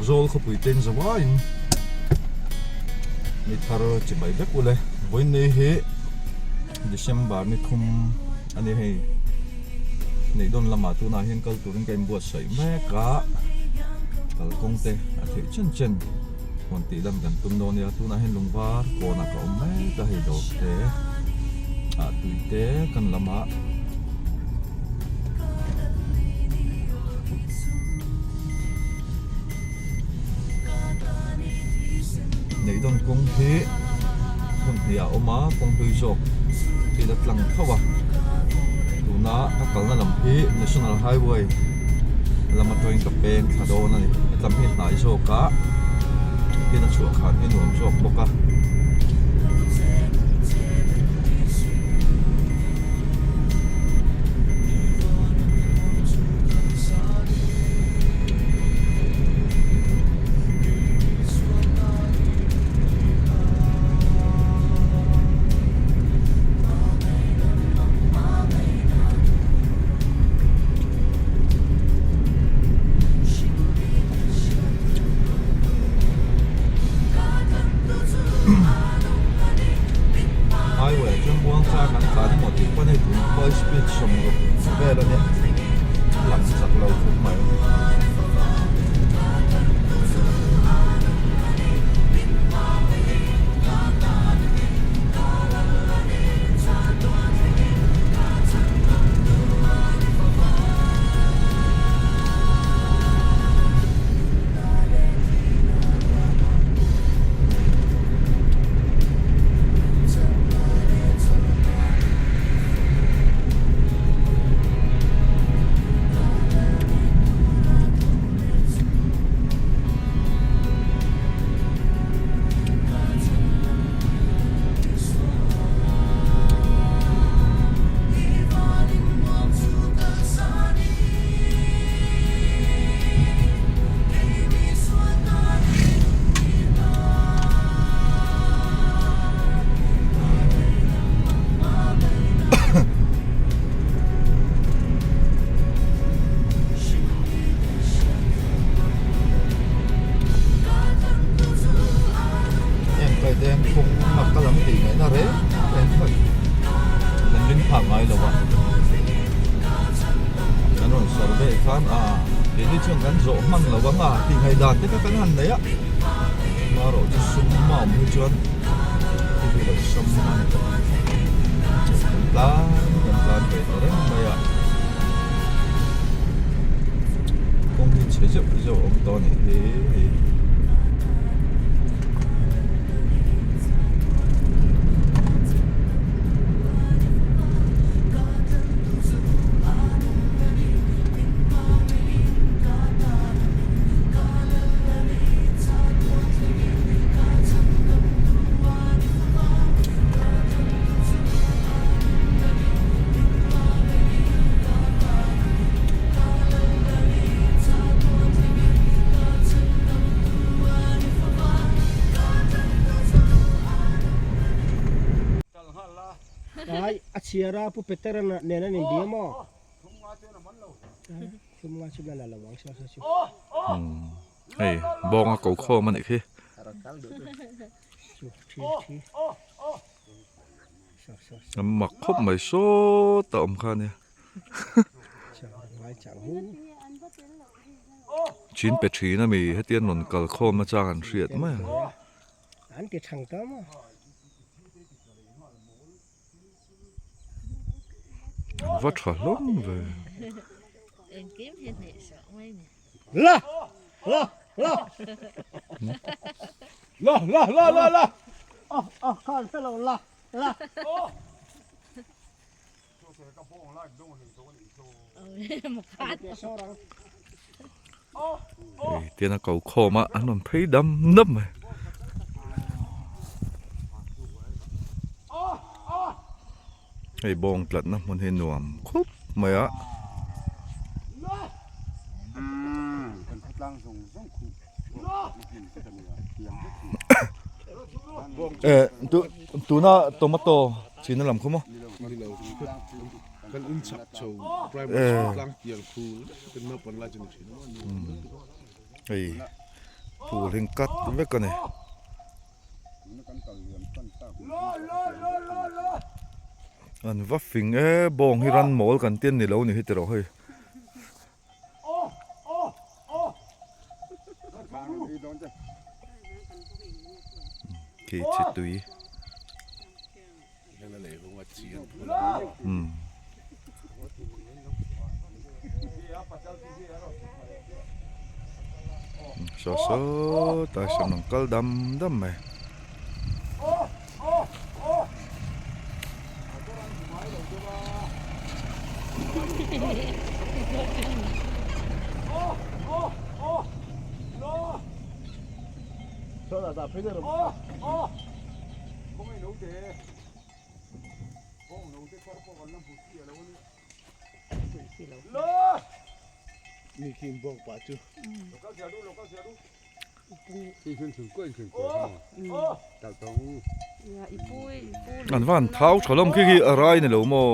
Zawl khawpui te in zawaiin ni thar chi mai vek ule vawiin ni hi December ni thum a ni hei Neihdawn lamah tunah hian kal turin ka inbuatsaih mek a kalkawng te a theih chen chen rawn tih lan kan tum dawn nia tunah hian lungvar kawnah ka awm mek a hei dawr te ah tui te kan lam a. Neihdawn kawng hi hmun hnih ah a awm a kawng hlui zawk hi la tlang tho a tuna ka kalna lam hi national highway lam atangin ka peng thla dawn a ni hetlam hi hnai zawk a tin a chhuah khan hi nuam zawk bawk a. Highway ah chuan muang chang kan tlan emaw tih pawn hei tun high speed sawmruk vel a nia lang chak lo khawp mai. Engkaih te kawng a kal ang tih ngaihna reng reng kha kan ring phak ngai lo a kan rawn survey khan a keini chuan kan zawh hman lo ang a tih ngaihdan te kha kan han nei a marawh chu sum a awm hi chuan thil hi lo sam a ni kan tlan kan tlan ve ta reng mai a kawng hi chhe zeuh zeuh a awm tawh a nih hi hei. Ai a chhiar a Pu Petera nen an inbia maw? Thum nga chu la lo ang sa chu. Hei bawng a ko khawm a nih khi. A mak khawp mai sawt a awm kha ania. Chin pe thin a mi hetiang rawn kal khawm nachang an hriat mai a. An ti thang ta maw. An va tha hlawm ve. La la la la la la la la oh oh khan fellow la la Hei tian a ko khawm a an rawn phei dam dam mai. Hei bawng tlatna hmun hi nuam khup mai a. Eh tu tuna tomato china lam khaw maw kan in chak chho primary school tlang tiang khu kan naupan lai chu ni thin hei. Phul hi cut vek a ni. An va fing e bawng hi ran mawl kan tian ni lo ni hi tiraw hei. Khi chi tui. Umm. Saw saw tai sawn an kal dam dam mai. An va han thau tha hlawm khi khi a rai ni lo maw?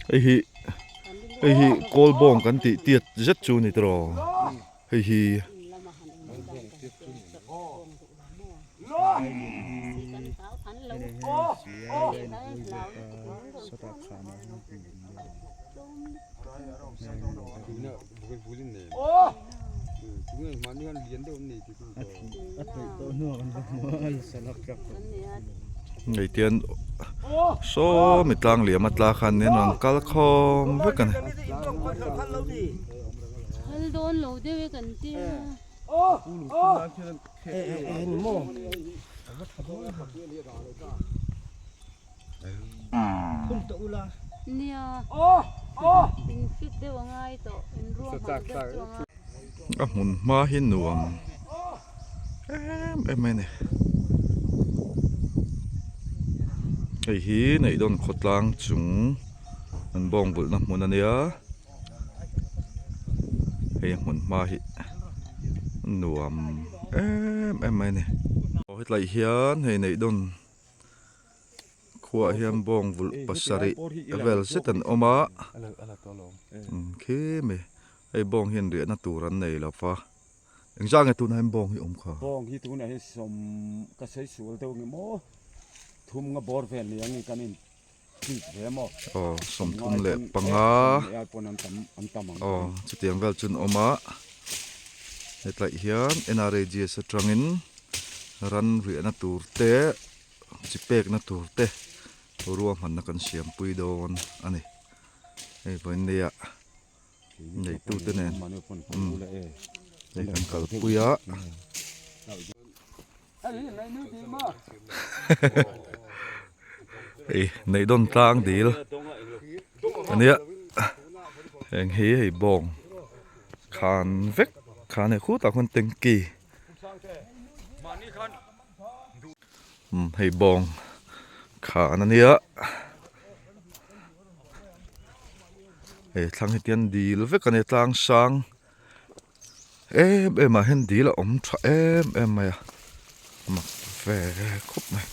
Hei hi hei hi kawl bawng kan tih tiat zet chu ni tawh hei hi. Hei tian saw mi tlang liam a tla khan nen rawn kal khawm vek a ni. A hmun hma hi nuam em em mai a ni hei hi Neihdawn khawtlang chung an bawng vulhna hmun a nia hei a hmun hma hi nuam em em mai a ni hetlai hian hei Neihdawn. Khuaah hian bawng vulh pasarih vel zet an awm a, khi mi hei bawng hian riahna tur an nei lo va, engzah nge tunah hian bawng hi awm kha? Bawng hi tunah hian sawm ka sawi sual deuh nge maw thum nga bawr vel ni angin kan in tip ve maw? Aw sawmthum leh panga aw chutiang vel chu an awm a, hetlai hian NRAGS atangin ran riahna tur te. Chi pekna tur te ruahmanna kan siampui dawn a ni. Hei vawiin neia neitute nen hei kan kalpui a. Hei Neihdawn tlang dil a nia heng hi hei bawng khan vek khan hei khutah khuan tanky. Hei bawng khan a nia hei thlang hi tian dil vek a nia tlang sang em em ah hian dil a awm tha em em mai a mak ve khawp mai.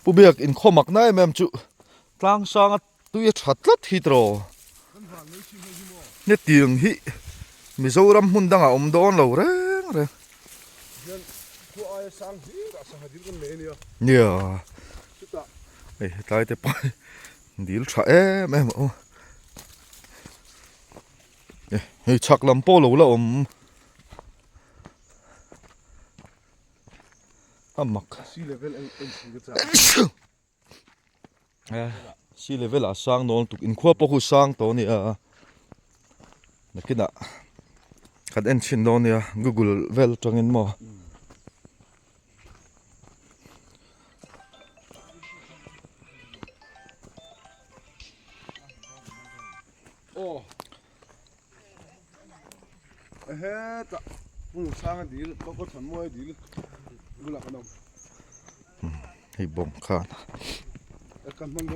Pu Biak inkhawm ak na em em chu tlang sanga tui a tha tlat hi tiraw hetiang hi Mizoram hmun dangah awm dawn lo reng reng nia hei hetlai te pawh hi dil tha em em a awm a hei chhak lam pawh lo la awm. A mak. Sea level en en chhin ka chak. Eh, sea level a sang nawn tuk inkhua pawh khu sang tawh a nia. Nakinah kan en chhin dawn nia google vel atangin maw. Aw. Ehe ta. Hmun sanga dil kawkaw thawn mawi dil bulah kan awm. Hei bawng khan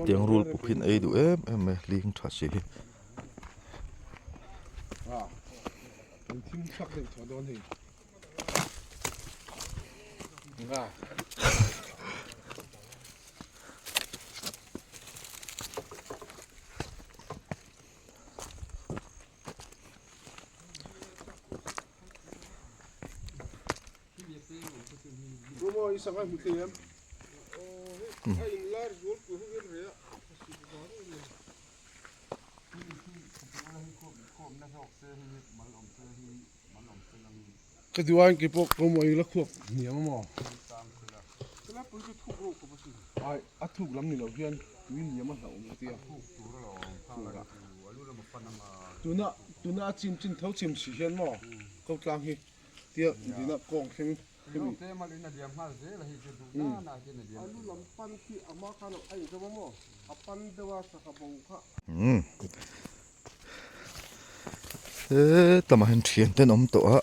tiang rul puk hi an ei duh em em mai hling tha si hi. Ka duain kei pawh ka awm la khuap hniam a maw? Ai a thuk lam ni lo hian tui hniam a hlauh awm ka ti a. Tuna tuna a chim chin tho chim si hian maw ko tlang hi tia dina kawng thleng hemi Hetlama hian thian te an awm tawh a.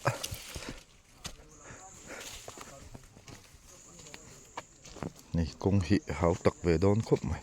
Hei kawng hi hau tak ve dawn khawp mai.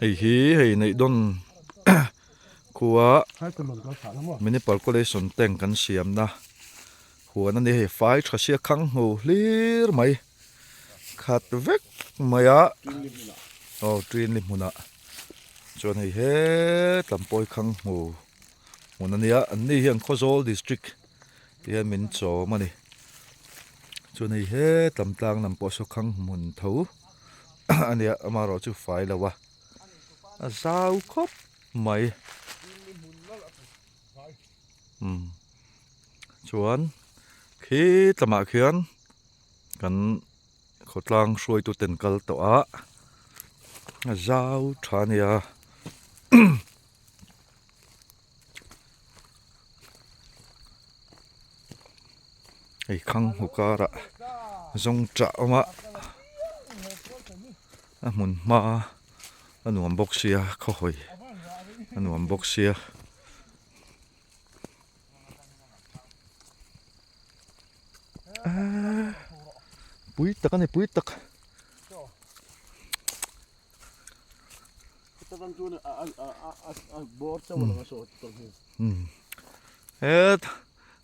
Hei hi hei neih dawn khua Municipal College tank kan siamna huan a ni hei fai tha sia khang hnu hlir mai khat vek mai a aw trinli hmunah chuan hei hetlam pawi khang hmu hmun a nia an ni hian Khawzawl district ti hian min chawm a ni chuan hei hetlam tlang lam pawh saw khang hmun tho a nia amaherawh chu fai lo a a zau khawp mai umm chuan khi tlamah khian kan khawtlang hruaitu ten kal tawh a a zau tha a nia. Hei khang hmu karah zawng chah a awm a a hmun hma a nuam bawk sia khawhawi a nuam bawk sia. Aaa pui tak a ni pui tak. Het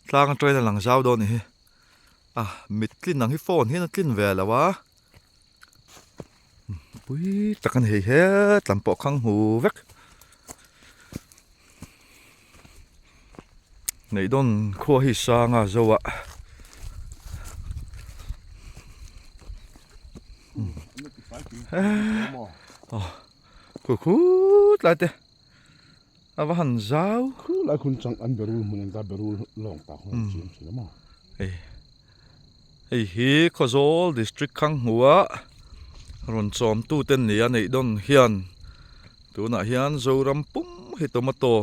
tlang atangin a lang zau dawn a ni hi a mit tlin ang hi phone hian a tlin ve lo a pui tak a ni hei hetlam pawh khang hmu vek neih dawn khua hi sang a zo a. Khu khut lai te a va han zau khu lai khun chang an berul hmun an ta berul lawng tak hun chiam thin a maw hei hei hi Khawzawl district khang hmuha rawn chawm tu te ni a neih dawn hian tunah hian Zoram pum hi tomato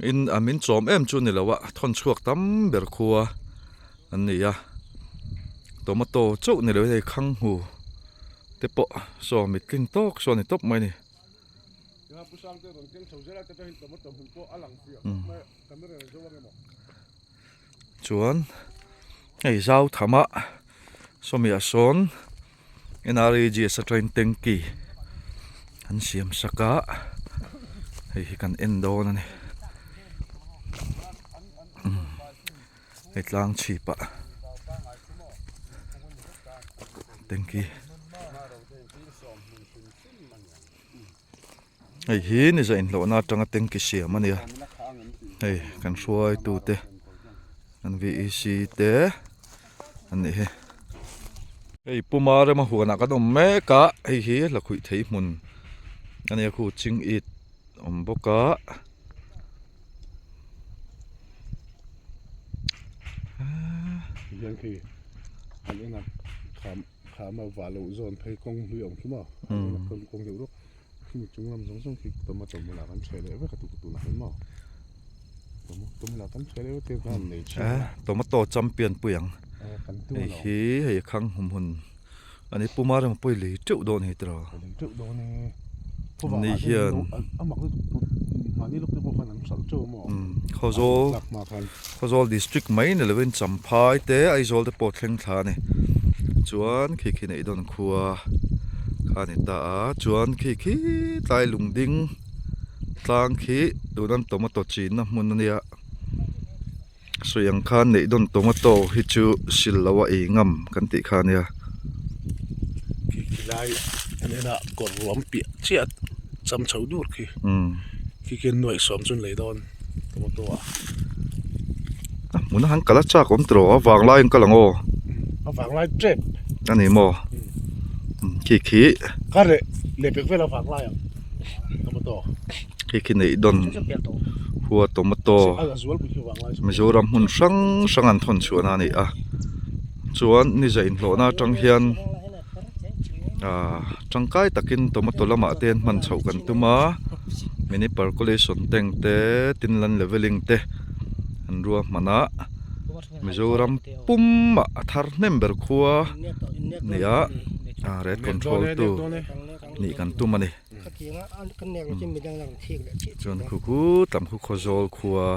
in a min chawm em chu ni lo a thawn chhuak tam ber khua an ni a tomato chauh ni lo in hei khang hmu te pawh saw mit tling tawk saw a ni tawp mai a ni. Chuan hei zau tham a sawmi ah sawn N_R_E_G_S atangin tanky an siam sak a hei hi kan en dawn a ni hei tlang chhip ah tanky. Hei hi ni zainhlawhna atanga tanky siam a nia hei kan hruaitute. An VEC te an nih hi. Hei Puma rema huanah kan awm mek a, hei hi lakhuih thei hmun a nia khu ching it awm bawk a. Hian khi an en a kham kham a vah loh zawn phei kawng hlui a awm khi maw kawng deuh rawk khimi chung lam zawng zawng khi tomato bulah kan chhe leh vek a tunah hian maw. Tomato champion pui ang hei hi hei khang hum hun a ni puma reng pawh hi lei teuh dawn a ni tiraw ni hian Khawzawl Khawzawl district mai ni lovin Champhai te Aizawl te pawh thleng thla a ni chuan khi khi neih dawn khua kha a ni ta a chuan khi khi tlai lungding. Tlang khi tuna tomato chinna hmun a nia sawi ang khan neih dawn tomato hi chu sil lo a ei ngam kan tih kha a nia. Khi khi lai an en a kawr ruam piah chiah cham chho dur khi khi khi nuaih sawm chu an lei dawn tomato ah. A hmun a han kal a chak awm tawh a vang laiin ka lang aw. A vang lai tep. A ni maw khi khi. Ka reh leh pek vel a vang lai ang. Hei khi neih dawn hua tomato Mizoram hmun hrang hrang an thawn chhuahna a ni a chuan ni zah inhlawhna atang hian ahh tangkai takin tomato lamah te hian hman chhoh kan tum a mini percolation tank te tinlan leveling te an ruahman a Mizoram pumah a thar hnem ber khua a ni a red control tu. nih kan tum a ni. Chuan khu khu tam khu Khawzawl khua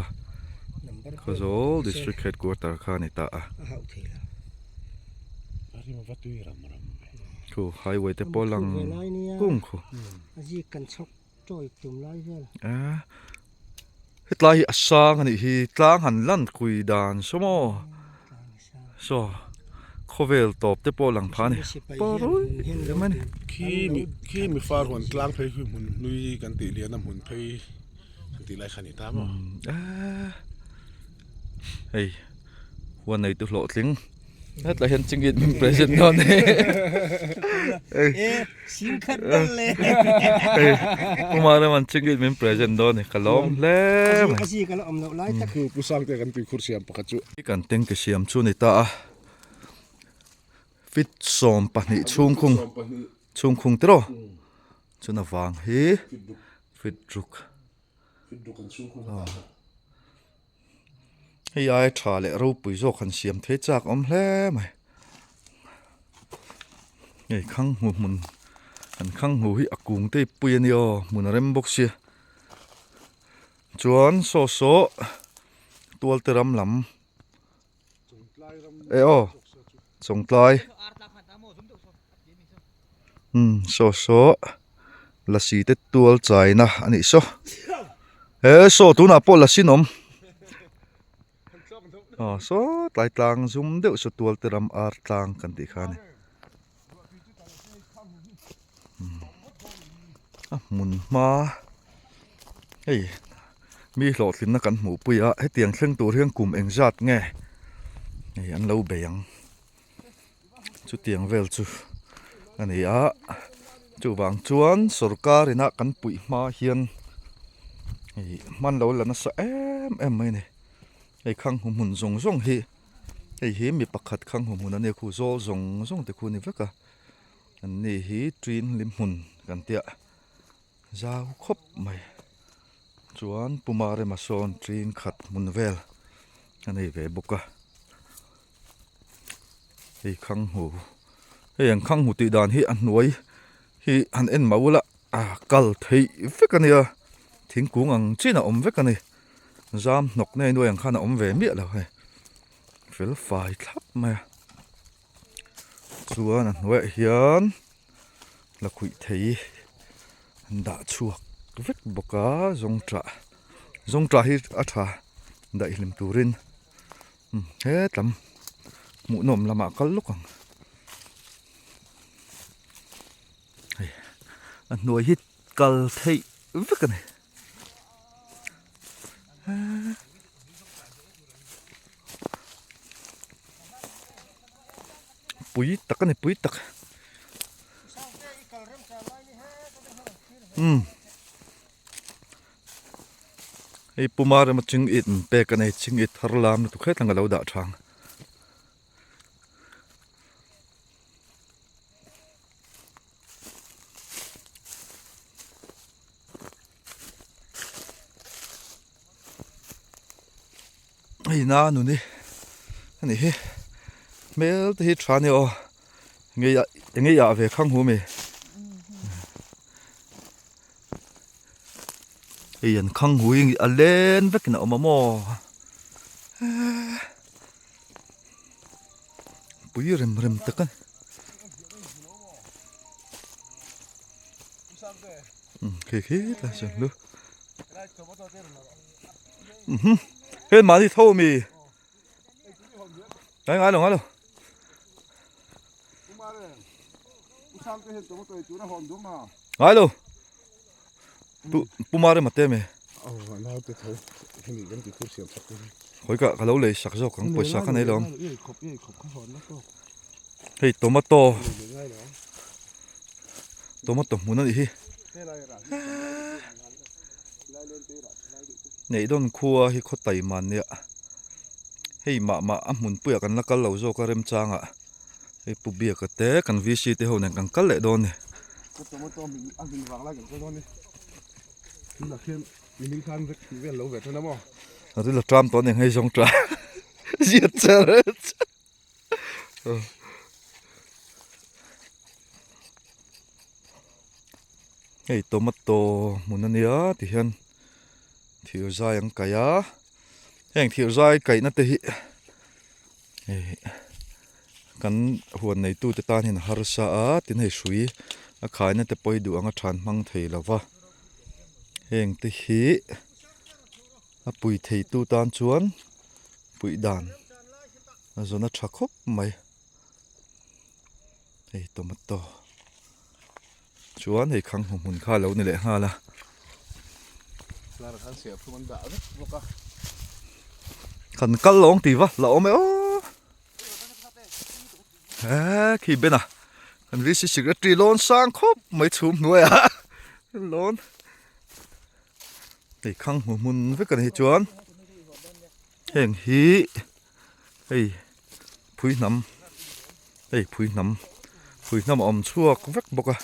Khawzawl district headquarter kha a ni ta a. Khu highway te pawh lang kung khu. Hetlai hi a sang a nih hi tlang han lan kui dan saw maw saw khawvel tawp te pawh lang pha a ni parui em a ni. Khi mi khi mi far huan tlang phei khi hmun hlui kan tih lian a hmun phei kan tih lai kha a ni ta maw. Hei huan nei tu hlawhtling hetlai hian chingit min present dawn e hei puma rema'n chingit min present dawn e ka lawm hle mai pu sangte kan tuikhur siam pakhat chu kan tank siam chu a ni ta a feet 12 chhungkhung chhungkhung tiraw chuna vang hi feet ruk. Hei ai tha leh ropui zawk han siam thei chak awm hle mai. Hei khang hmu hmun an khang hmu hi a kung te pui a nia aw hmun a rem bawk sia. Chuan saw saw tualte ram lam e aw chawngtlai umm saw saw lasi te tual chaina a nih saw he saw tunah pawh lasi an awm aw saw tlai tlang zum deuh saw tual te ram ar tlang kan tih kha a ni a hmun hma hei mi hlawhtlinna kan hmuh pui a hetiang thleng tur hian kum engzat nge hei an lo bei ang chutiang vel chu a ni a chuvang chuan sawrkar ina kan puih hma hian hei hman lo la nasa em em mai a ni hei khang hmun zawng zawng hi. Hei hi mi pakhat kha hmu hmun a nia khu zawl zawng zawng te khu a ni vek a an ni hi ṭin hlim hmun kan tia zau khawp mai chuan puma rema sawn ṭin khat hmun vel a nei ve bawk a hei khang hmu hei an khang hmu tih dan hi a hnuai hi han en mah ula a kal theih vek a nia thingkung ang chin a awm vek a ni. Zam hnawk nei nuai ang khan a awm ve miah lo hei fel fai thlap mai a chuan a hnuaiah hian lakhuih thei an dah chhuak vek bawk a zawngṭah zawngṭah hi a ṭha daihlim turin hetlam hmuhnawm lamah kal lawk ang hei a hnuai hi kal theih vek a ni. Pui tak a ni pui tak. Umm. Hei puma rema ching it an pek a nei ching it thar lam lutuk hretlang a lo dah thang. Hei na nuni a nih hi hmel te hi tha a ni aw ngei ah ngei ah ve khang hu mi hei an khang hu hi a len vek in a awm a maw pui rem rem tak a ni khi khi tlai chuan lu. Hei mahni tho ami ngai ngai lo ngai lo ngai lo pu pumare mate me khoi ka ka lo lei sak zawk ang pawisa ka nei lo hei tomato tomato hmun a nih hi. Neihdawn khua hi khaw taima nia hei mah mah a hmun puiah kan la kal lo zawk a remchangah hei pu biaka te kan VC te ho nen kan kal leh dawn a ni. A ril a ṭam tawh a ni ang hei zawng ṭah ziat char Hei tomato hmun a nia tihian thir zai an kaih a heng thir zai kaihna te hi hei kan huan neitu te tan hian a harsa a tin hei hrui a khaina te pawh hi duh anga than hmang thei lo va heng te hi a pui thei tu tan chuan puih dan a zawn a tha khawp mai hei tomato chuan hei khang hmu hmun kha a lo ni leh nghal a. Kan kal lawng tih va la awm e aw he khi ben a kan VC secretary lawn sang khawp mai chhum hnuai ah lawn hei khang hmu hmun vek a ni chuan heng hi hei phui hnam hei phui hnam phui hnam a awm chhuak vek bawk a.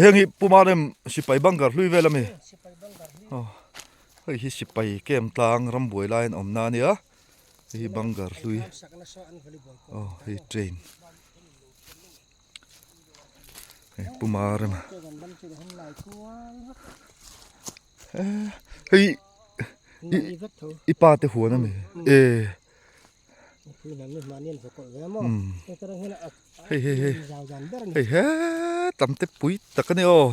Heng hi Puma rem sipai bunker hlui vel ami hei hi sipai camp tlang rambuai lai an awmna ania hei hi bunker hlui aw hei train. Hei puma rema hei i pa te huan a ni e hei hei hei hei he tam te pui tak a ni aw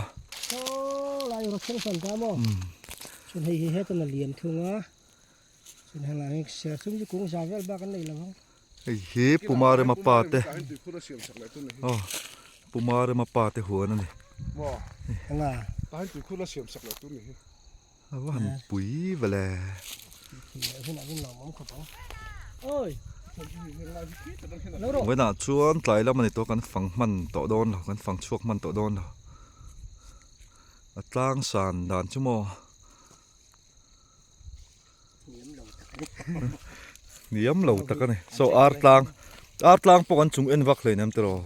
Hei hi Puma rema pa te aw Puma rema pa te huan a ni. A va han pui ve le. Vawiinah chuan tlai lam a ni tawh kan fang hman tawh dawn lo kan fang chhuak hman tawh dawn lo a tlang san dan chu maw. Niam lo tak a ni. So ar tlang ar tlang pawh kan chung en vak hle nem tiraw.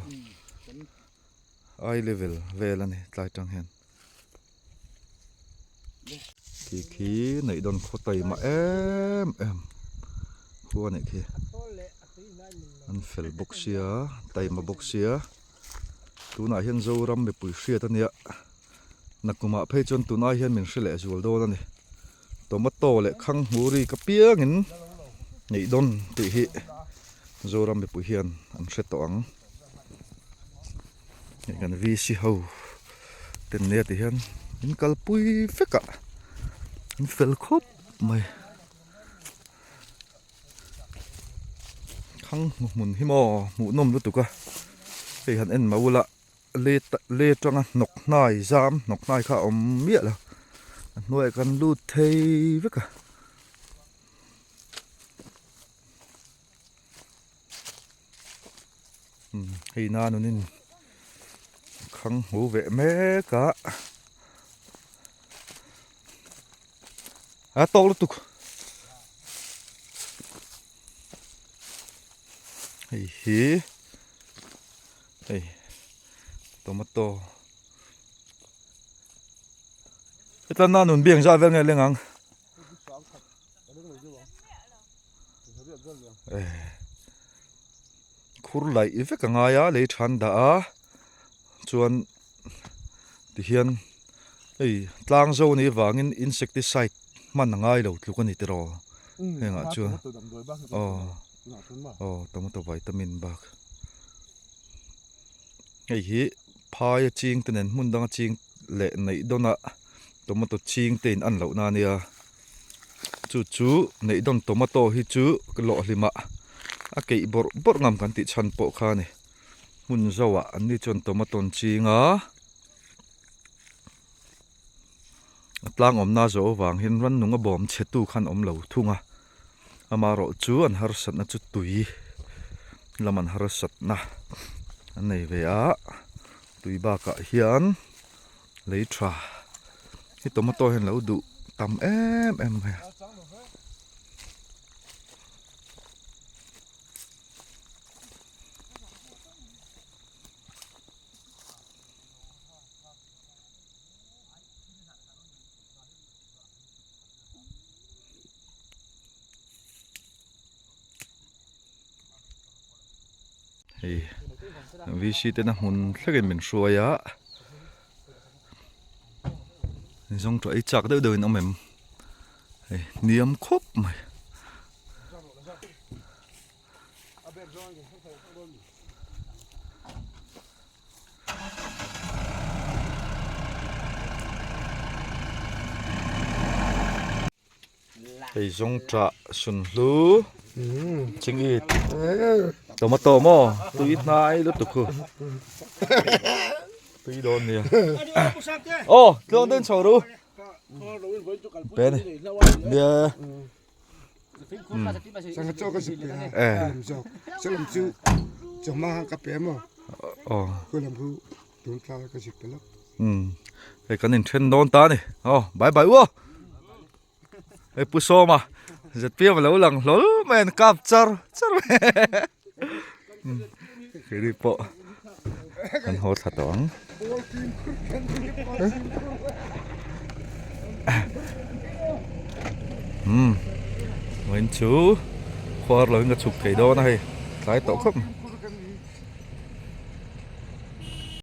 Eye level vel a ni tlai tang hian. Khi khi neih dawn khaw taima em em khua a nih khi. An fel bawk sia taima bawk sia tunah hian Zoram mipui hriat a nia. Nakumah phei chuan tunai hian min hre leh zual dawn a ni. Tomato leh khang hmuri ka piangin neih dawn tih hi Zoram mipui hian an hre tawh ang. Hei kan VC ho ten nia ti hian min kalpui vek a, an fel khawp mai. Khang hmu hmun hi maw hmuhnawm lutuk a, hei han en mah ula. Le le tanga hnawk hnai zam hnawk hnai kha a awm miah lo. A hnuaiah kan lut thei vek a. Hei na nunin khang hmu ve mek a. A tawk lutuk. Hei hi hei tomato hetla na nun biang zah vel nge leng ang khur laih vek a ngai a lei than dah a chuan tihian hei tlang zo anih avangin insecticide hman a ngai lo tluk a ni tiraw hengah chuan aw aw tomato vitamin bak hei hi phai a ching te nen hmun danga ching leh neih dawn a tomato ching te in an loh na ania chu chu neih dawn tomato hi chu lawh hlimah a keih bawrh bawrh ngam kan tih chhan pawh kha a ni. Hmun zauh ah an ni chuan tomato an ching a, a tlang awmna zawh avang hian rannung a bawm chhe tu khan awm lo thung a, amaherawh chu an harsatna chu tui lam an harsatna an nei ve a, tui bakah hian lei tha hi tomato hian lo duh tam em em mai a. Hei VC tena hmun thlengin min hruai a zawng tawh ei chak deuh deuhin awm em hei hniam khawp mai. Hei zawng tah sunhlu chingit tomato maw tui hnai lutuk khu tui dawn nia aw tluang deuhin chho ru pe ni nia. Sangha chaw ka zuk pe a lam zawk chaw lam chu chawhma ka pe maw khu lam khu tun thla ka zuk pe lawk hei kan inthen dawn ta a ni aw bye bye uaw hei pu sawma zpm a lo lang hlawl mai a an kap char char mai keini pawh kan haw thla tawh ang. Umm vawiin chu khuar lo in ka chhuk thei dawn a hei tlai tawh khawp mai.